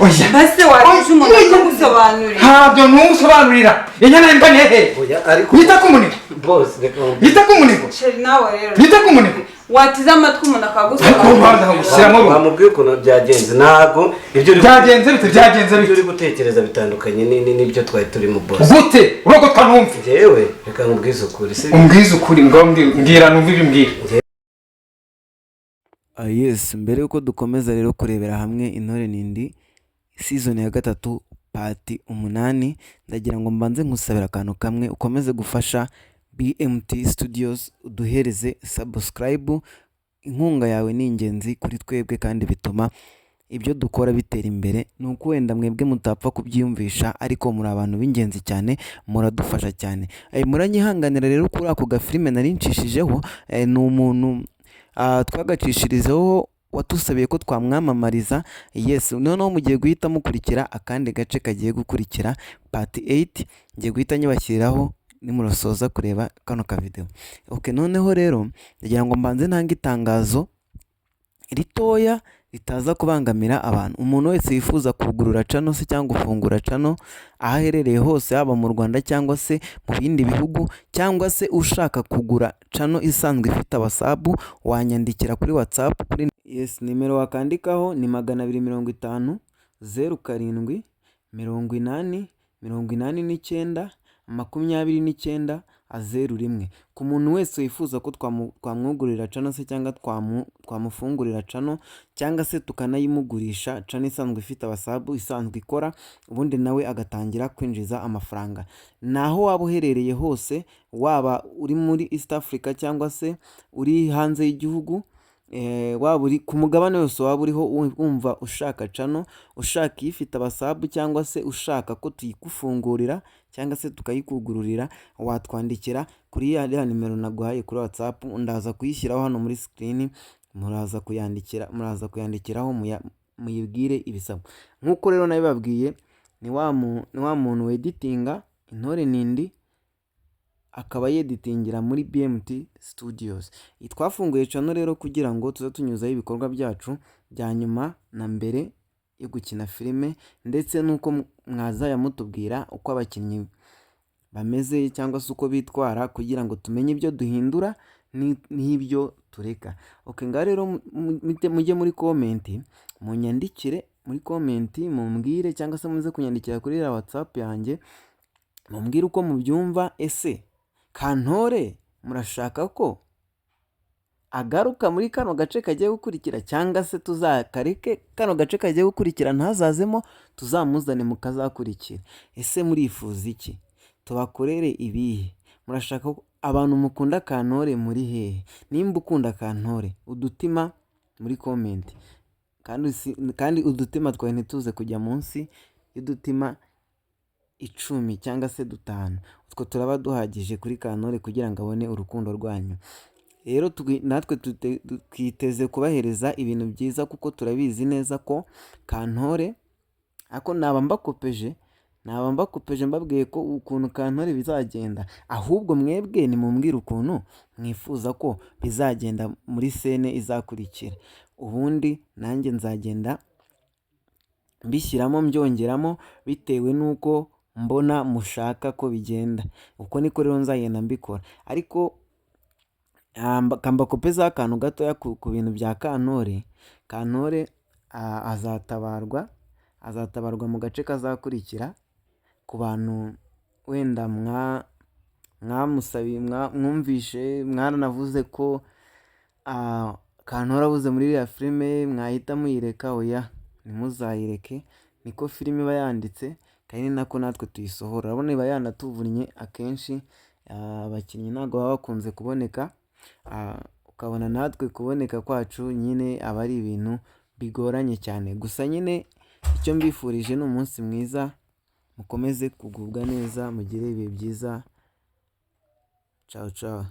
Oya. Basi waje umuntu akagusobanurira. Ntabyo ntusobanurira. Inyana y'imbwa ni hehe? Oya, ariko Wita ku munigo. Boss, reka nkubwire. Wita ku munigo. Chéri, nawe rero. Wita ku munigo. Wateze amatwi umuntu Ariko akagusobanurira. mpamvu nkagushyiramo rumwe. Wamubwiye ukuntu byagenze. Ntabwo ibyo uri Byagenze bite? Byagenze ibyo bite? uri gutekereza bitandukanye n'ibyo twari turimo, boss. Gute? Urogotwa ntumve. Njyewe reka nkubwize ukuri, si Umbwize ukuri ngo mbwira numve ibyo umbwira. Yes, mbere yuko dukomeza rero kurebera hamwe Intore Nindi season ya 3 part 8, ndagira ngo mbanze nkusabira akantu kamwe: ukomeze gufasha BMT Studios, uduhereze subscribe. Inkunga yawe ni ingenzi kuri twebwe kandi bituma ibyo dukora bitera imbere. Ni uko wenda mwebwe mutapfa kubyiyumvisha, ariko muri abantu b'ingenzi cyane, muradufasha cyane. Muranyihanganira rero kuri ako gafilime nari ncishijeho, ni umuntu twagacishirizeho watusabiye ko twamwamamariza. Yes, noneho mugiye guhita mukurikira akandi gace kagiye gukurikira, part 8, ngiye guhita nyibashyiriraho nimurasoza kureba kano ka video. Okay, noneho rero ndagira ngo mbanze ntange itangazo ritoya ritaza kubangamira abantu. Umuntu wese wifuza kugurura channel se cyangwa gufungura channel aho aherereye hose, haba mu Rwanda cyangwa se mu bindi bihugu, cyangwa se ushaka kugura channel isanzwe ifite aba sub, wanyandikira kuri WhatsApp kuri, yes, nimero wakandikaho ni 250 07 80 89 29 01. Ku muntu wese wifuza ko twamwugurira channel se cyangwa twamufungurira channel cyangwa se tukanayimugurisha, channel isanzwe ifite aba sub, isanzwe ikora, ubundi nawe agatangira kwinjiza amafaranga, naho waba uherereye hose, waba uri muri East Africa cyangwa se uri hanze y'igihugu, waba uri ku mugabane wose waba uriho, wumva ushaka channel, ushaka ifite aba sub cyangwa se ushaka ko tuyigufungurira cyangwa se tukayikugururira, watwandikira kuri ya nimero naguhaye kuri WhatsApp. Ndaza kuyishyiraho hano muri screen, muraza kuyandikira, muraza kuyandikiraho muyibwire ibisabwa. Nk'uko rero nabibabwiye, ni wa muntu weditinga Intore Nindi. akaba yeditingira muri BMT Studios. Twafunguye channel rero kugira ngo tuze tunyuzaho ibikorwa byacu bya nyuma na mbere yo gukina filime, ndetse n'uko mwazajya mutubwira uko abakinnyi bameze cyangwa se uko bitwara, kugira ngo tumenye ibyo duhindura n'ibyo tureka. Okay, ngaho rero mujye muri comment, munyandikire muri comment, mumbwire cyangwa se muze kunyandikira kuri iriya WhatsApp yanjye, mumbwire uko mubyumva. Ese Kantore murashaka ko agaruka muri kano gace kagiye gukurikira, cyangwa se tuzakareke kano gace kagiye gukurikira ntazazemo, tuzamuzane mu kazakurikira? Ese murifuza iki? Tubakorere ibihe? Murashaka abantu mukunda Kantore muri hehe? Nimba ukunda Kantore, udutima muri comment, kandi udutima twawe ntituze kujya munsi y'udutima 10 cyangwa se 5. Utwo turaba duhagije kuri Kantore kugira ngo abone urukundo rwanyu. Rero natwe twiteze kubahereza ibintu byiza, kuko turabizi neza ko Kantore, ariko naba mbakopeje mbabwiye ko ukuntu Kantore bizagenda. Ahubwo mwebwe nimumbwire ukuntu mwifuza ko bizagenda muri scene izakurikira, ubundi nanjye nzagenda mbishyiramo, mbyongeramo bitewe n'uko mbona mushaka ko bigenda. Uko niko rero nzagenda mbikora. Ariko kambakopezaho akantu gatoya ku bintu bya Kantore. Kantore azatabarwa mu gace kazakurikira. Ku bantu wenda mwamusabiye, mwumvishe mwaranavuze ko Kantore abuze muri iriya filime mwahita muyireka, oya, ntimuzayireke, niko filime iba yanditse kandi ni nako natwe tuyisohora. Urabona iba yanatuvunnye akenshi, abakinnyi ntabwo baba bakunze kuboneka, ukabona natwe kuboneka kwacu nyine aba ari ibintu bigoranye cyane. Gusa nyine icyo mbifurije ni umunsi mwiza, mukomeze kugubwa neza, mugire ibihe byiza, ciao ciao.